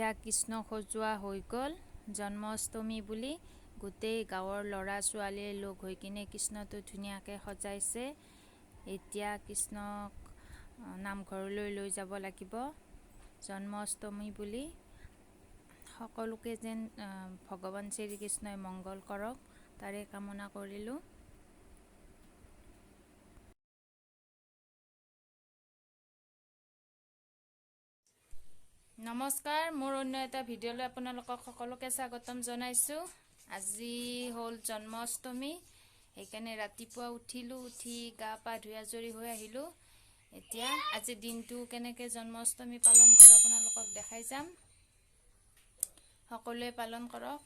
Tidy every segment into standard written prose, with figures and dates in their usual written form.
এয়া কৃষ্ণ সজোৱা হৈ গ'ল। জন্মাষ্টমী বুলি গোটেই গাঁৱৰ ল'ৰা ছোৱালীয়ে লগ হৈ কিনে কৃষ্ণটো ধুনীয়াকৈ সজাইছে। এতিয়া কৃষ্ণক নামঘৰলৈ লৈ যাব লাগিব। জন্মাষ্টমী বুলি সকলোকে যেন ভগৱান শ্ৰীকৃষ্ণই মংগল কৰক, তাৰে কামনা কৰিলোঁ। নমস্কাৰ, মোৰ অন্য এটা ভিডিঅ'লৈ আপোনালোকক সকলোকে স্বাগতম জনাইছোঁ। আজি হ'ল জন্মাষ্টমী, সেইকাৰণে ৰাতিপুৱা উঠিলোঁ, উঠি গা পা ধুই আজৰি হৈ আহিলোঁ। এতিয়া আজি দিনটো কেনেকৈ জন্মাষ্টমী পালন কৰোঁ আপোনালোকক দেখাই যাম। সকলোৱে পালন কৰক,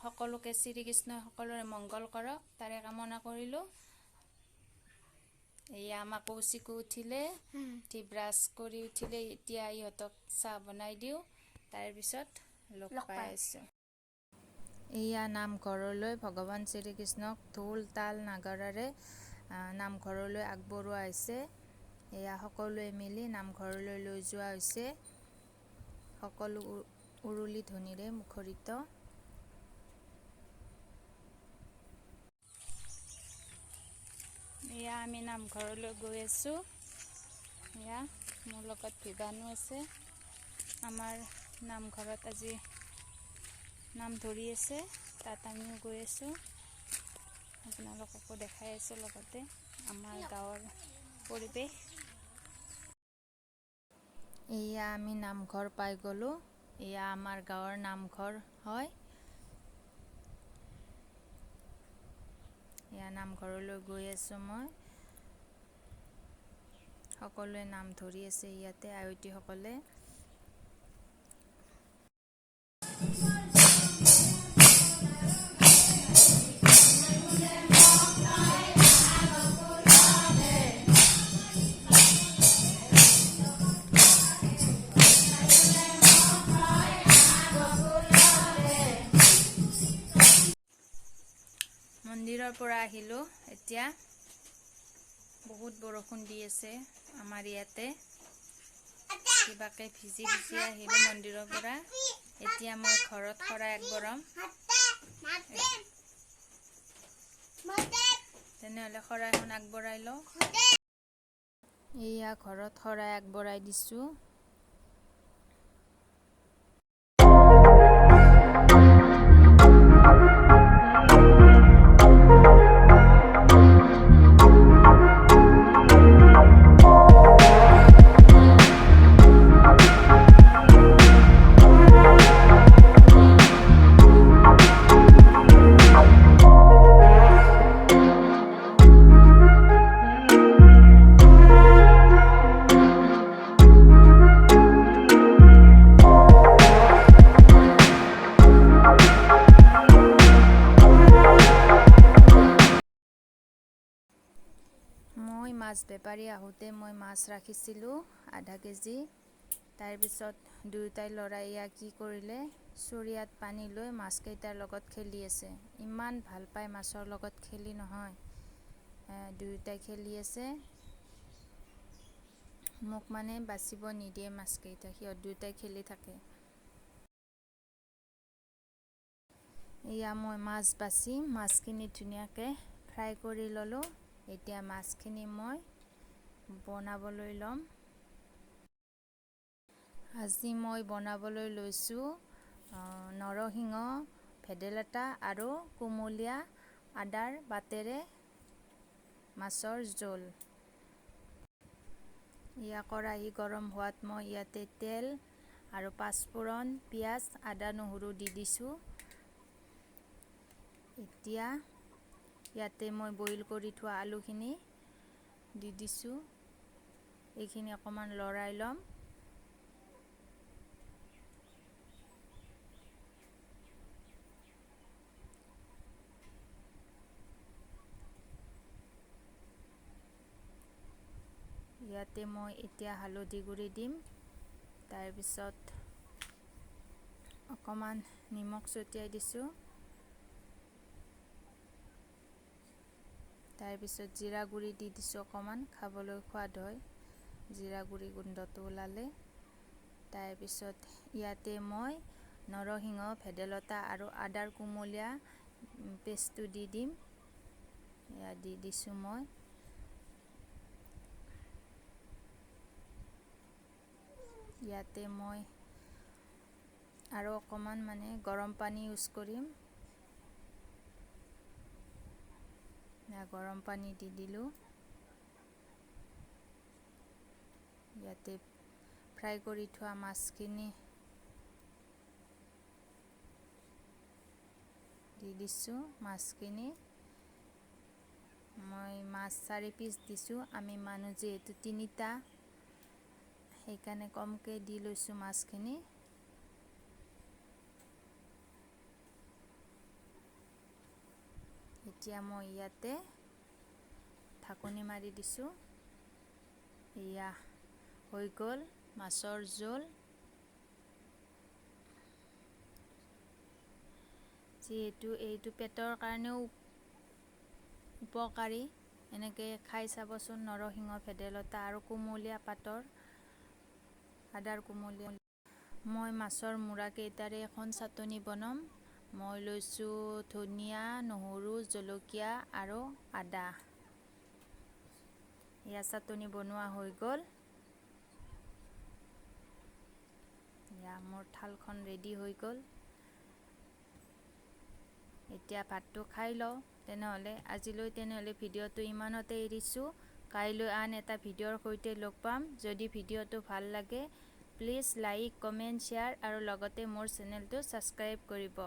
সকলোকে শ্ৰীকৃষ্ণই সকলোৰে মংগল কৰক, তাৰে কামনা কৰিলোঁ। এয়া আমাৰ কৌশিকো উঠিলে, উঠি ব্ৰাছ কৰি উঠিলে। এতিয়া ইহঁতক চাহ বনাই দিওঁ, তাৰপিছত লগ পাই আছোঁ। এয়া নামঘৰলৈ ভগৱান শ্ৰীকৃষ্ণক ঢোল তাল নাগাৰাৰে নামঘৰলৈ আগবঢ়োৱা হৈছে। এয়া সকলোৱে মিলি নামঘৰলৈ লৈ যোৱা হৈছে। সকলো উৰুলি ধ্বনিৰে মুখৰিত। এয়া আমি নামঘৰলৈ গৈ আছোঁ। এয়া মোৰ লগত ভিবানো আছে। আমাৰ নামঘৰত আজি নাম ধৰি আছে, তাত আমিও গৈ আছোঁ। আপোনালোককো দেখাই আছোঁ লগতে আমাৰ গাঁৱৰ পৰিৱেশ। এয়া আমি নামঘৰ পাই গ'লোঁ। এয়া আমাৰ গাঁৱৰ নামঘৰ হয়। এয়া নামঘৰলৈ গৈ আছোঁ মই। সকলোৱে নাম ধৰি আছে ইয়াতে, আয়তীসকলে। মন্দিৰৰ পৰা আহিলোঁ। এতিয়া বহুত বৰষুণ দি আছে আমাৰ ইয়াতে। কিবাকে ভিজি ভিজি আহিলোঁ মন্দিৰৰ পৰা। এতিয়া মই ঘৰত শৰাই আগবঢ়াম। তেনেহ'লে শৰাইখন আগবঢ়াই লওঁ। এয়া ঘৰত শৰাই আগবঢ়াই দিছোঁ। মই মাছ বেপাৰী আহোঁতে মই মাছ ৰাখিছিলোঁ আধা কেজি। তাৰপিছত দুয়োটাই ল'ৰাই এয়া কি কৰিলে, চৰিয়াত পানী লৈ মাছকেইটাৰ লগত খেলি আছে। ইমান ভাল পায় মাছৰ লগত খেলি নহয়। দুয়োটাই খেলি আছে। মোক মানে বাচিব নিদিয়ে মাছকেইটা, সিহঁত দুয়োটাই খেলি থাকে। এয়া মই মাছ বাচি মাছখিনি ধুনীয়াকৈ ফ্ৰাই কৰি ল'লোঁ। এতিয়া মাছখিনি মই বনাবলৈ ল'ম। আজি মই বনাবলৈ লৈছোঁ নৰসিংহ, ভেদাইলতা আৰু কুমলীয়া আদাৰ বাটেৰে মাছৰ জোল। এয়া কেৰাহী গৰম হোৱাত মই ইয়াতে তেল আৰু পাঁচফোৰণ, পিঁয়াজ, আদা, নহৰু দি দিছোঁ। এতিয়া ইয়াতে মই বইল কৰি থোৱা আলুখিনি দি দিছোঁ। এইখিনি অকণমান লৰাই ল'ম। ইয়াতে মই এতিয়া হালধি গুড়ি দিম। তাৰপিছত অকণমান নিমখ ছটিয়াই দিছোঁ। তাৰপিছত জিৰা গুড়ি দি দিছোঁ অকণমান, খাবলৈ সোৱাদ হয় জিৰা গুড়ি গোন্ধটো ওলালে। তাৰপিছত ইয়াতে মই নৰসিংহ, ভেদাইলতা আৰু আদাৰ কুমলীয়া পেষ্টটো দি দিম। এয়া দি দিছোঁ মই। ইয়াতে মই আৰু অকণমান মানে গৰম পানী ইউজ কৰিম। গৰম পানী দি দিলোঁ। ইয়াতে ফ্ৰাই কৰি থোৱা মাছখিনি দি দিছোঁ। মাছখিনি মই মাছ 4 পিচ দিছোঁ। আমি মানুহ যিহেতু 3টা, সেইকাৰণে কমকৈ দি লৈছোঁ মাছখিনি। এতিয়া মই ইয়াতে ঢাকনি মাৰি দিছোঁ। এয়া হৈ গ'ল মাছৰ জোল। যিহেতু এইটো পেটৰ কাৰণেও উপকাৰী, এনেকৈ খাই চাবচোন। নৰসিংহ, ভেদাইলতা আৰু কুমলীয়া পাতৰ আদাৰ কুমলীয়া। মই মাছৰ মূৰাকেইটাৰে এখন চাটনি বনাম। মই লৈছোঁ ধনিয়া, নহৰু, জলকীয়া আৰু আদা। এয়া চাটনি বনোৱা হৈ গ'ল। এয়া মোৰ থালখন ৰেডি হৈ গ'ল। এতিয়া ভাতটো খাই লওঁ। তেনেহ'লে আজিলৈ ভিডিঅ'টো ইমানতে এৰিছোঁ। কাইলৈ আন এটা ভিডিঅ'ৰ সৈতে লগ পাম। যদি ভিডিঅ'টো ভাল লাগে প্লিজ লাইক, কমেণ্ট, শ্বেয়াৰ আৰু লগতে মোৰ চেনেলটো ছাবস্ক্ৰাইব কৰিব।